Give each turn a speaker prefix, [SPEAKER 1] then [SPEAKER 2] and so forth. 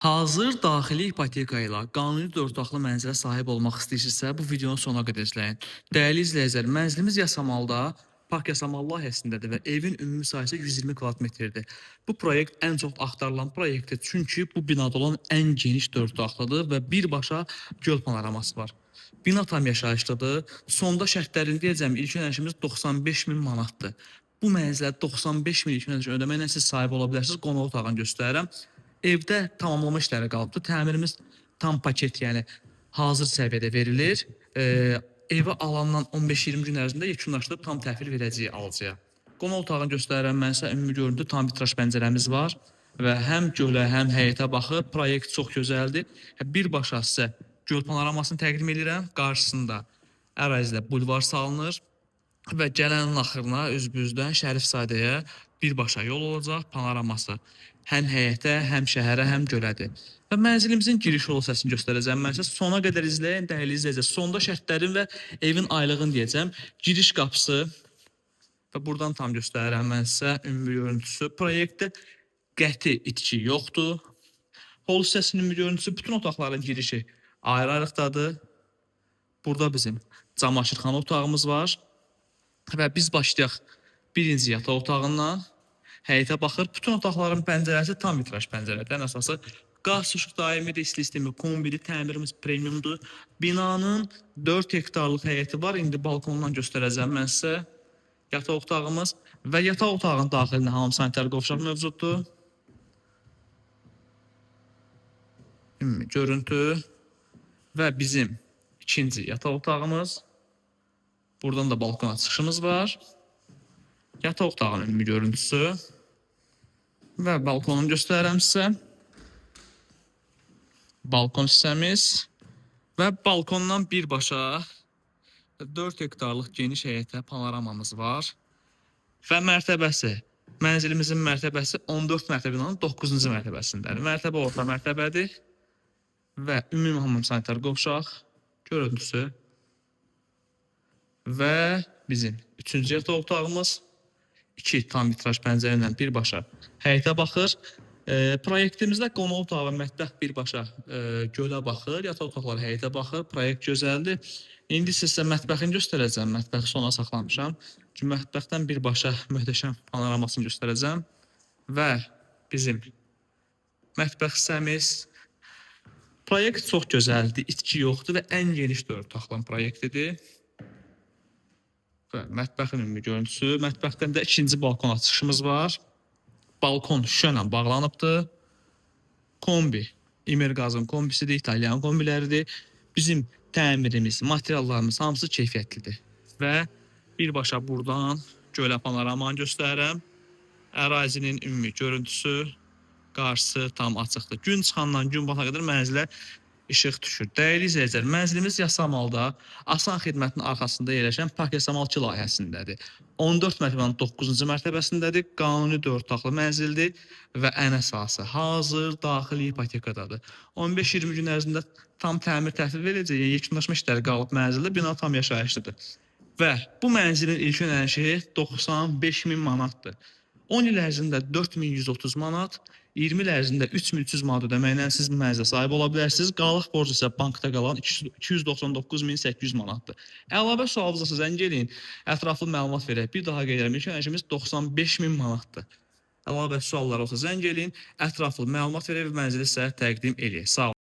[SPEAKER 1] Hazır daxili ipoteka ilə qanuni 4 otaqlı mənzilə sahib olmaq istəyirsinizsə, bu videonu sona qədər izləyin. Dəyərli izləyicilər, mənzilimiz Yasamalda, Park Yasamal layihəsindədir və evin ümumi sahəsi 120 kvadrat metrdir. Bu proyekt ən çox axtarılan proyektdir, çünki bu binada olan ən geniş 4 otaqlıdır və birbaşa göl panoraması var. Bina tam yaşayışlıdır. Sonda şərtlərini deyəcəm, ilk ödənişimiz 95 min manatdır. Bu mənzilə 95 min ilk ödəniş ödəməklə siz sahib ola bilərsiniz. Qonaq otağını göstərirəm. Evdə tamamlama işləri qalıbdır. Təmirimiz tam paket, yəni hazır səviyyədə verilir. Evi alandan 15-20 gün ərzində yekunlaşdırıb tam təhvil verəcəyik alıcıya. Qonaq otağını göstərirəm mən sizə. Ümumi görüntü, tam vitraj pəncərəmiz var və həm gölə, həm həyətə baxır. Proyekt çox gözəldir. Birbaşa sizə göl panoramasını təqdim edirəm. Qarşısında ərazidə bulvar salınır və gələnin axırına üzbüzdən Şərifzadəyə birbaşa yol olacaq. Panoraması həm həyətə, həm şəhərə, həm gölədir. Və mənzilimizin giriş yolu hissəsini göstərəcəm mən sizə. Sona qədər izləyin, dəyərli izləyicilər. Sonda şərtlərin və evin aylığını deyəcəm. Giriş qapısı və buradan tam göstərirəm mən sizə ümumi görüntüsü. Proyektdə qəti itki yoxdur. Hol hissəsinin ümumi görüntüsü, bütün otaqların girişi ayrı-ayrılıqdadır. Burada bizim camaşırxana otağımız var. Və biz başlayaq birinci yataq otağından. Həyətə baxır. Bütün otaqların pəncərəsi tam vitraj pəncərədir. Ən əsası qaz işıq daimidir, isti sistemi, kombili, təmirimiz premiumdur. Binanın 4 hektarlıq həyəti var. İndi balkondan göstərəcəm mən sizə. Yataq otağımız və yataq otağının daxilində hamam sanitar qovşaq mövcuddur. Ümumi görüntü və bizim ikinci yataq otağımız. Buradan da balkona çıxışımız var. Yataq otağının ümumi görüntüsü və balkonunu göstərirəm sizə. Balkon hissəmiz və balkondan birbaşa 4 hektarlıq geniş həyətə panoramamız var. Və mərtəbəsi, mənzilimizin mərtəbəsi 14 mərtəbə binanın 9-cu mərtəbəsindədir. Mərtəbə orta mərtəbədir və ümumi hamam sanitar qovşaq görüntüsü və bizim üçüncü yataq otağımız iki tam vitraj pəncərə ilə birbaşa həyətə baxır. Proyektimizdə qonaq otağı və mətbəx birbaşa gölə baxır, yataq otaqları həyətə baxır. Proyekt gözəldir. İndi sizə mətbəxini göstərəcəm. Mətbəxi sona saxlamışam. Çünki mətbəxdən birbaşa möhtəşəm panoramasını göstərəcəm. Və bizim mətbəx hissəmiz. Proyekt çox gözəldir, itki yoxdur və ən geniş 4 otaqlı proyektidir. Və mətbəxin ümumi görüntüsü. Mətbəxdən də ikinci balkona çıxışımız var. Balkon şüşə ilə bağlanıbdır. Kombi, İmerqazın kombisidir, İtalyan kombiləridir. Bizim təmirimiz, materiallarımız hamısı keyfiyyətlidir. Və birbaşa buradan gölə panoramanı göstərirəm. Ərazinin ümumi görüntüsü, qarşısı tam açıqdır. Gün çıxandan gün batana qədər mənzilə işıq düşür. Dəyərli izləyicilər, mənzilimiz Yasamalda Asan xidmətin arxasında yerləşən Park Yasamal 2 layihəsindədir. 14 mərtəbənin 9-cu mərtəbəsindədir. Qanuni 4 otaqlı mənzildir və ən əsası hazır daxili ipotekadadır. 15-20 gün ərzində tam təmir təhvil verəcək, yəni yekunlaşma işləri qalıb mənzildə, bina tam yaşayışlıdır. Və bu mənzilin ilk ödənişi 95 min manatdır. 10 il ərzində 4130 manat, 20 il ərzində 3300 manat ödəməklə siz bu mənzilə sahib ola bilərsiniz. Qalıq borc isə bankda qalan 299.800 manatdır. Əlavə sualınız olsa zəng eləyin, ətraflı məlumat verək. Bir daha qeyd edirəm, ilk ödənişimiz 95 min manatdır. Əlavə suallar olsa zəng eləyin, ətraflı məlumat verək və mənzili sizə təqdim eləyək. Sağ olun.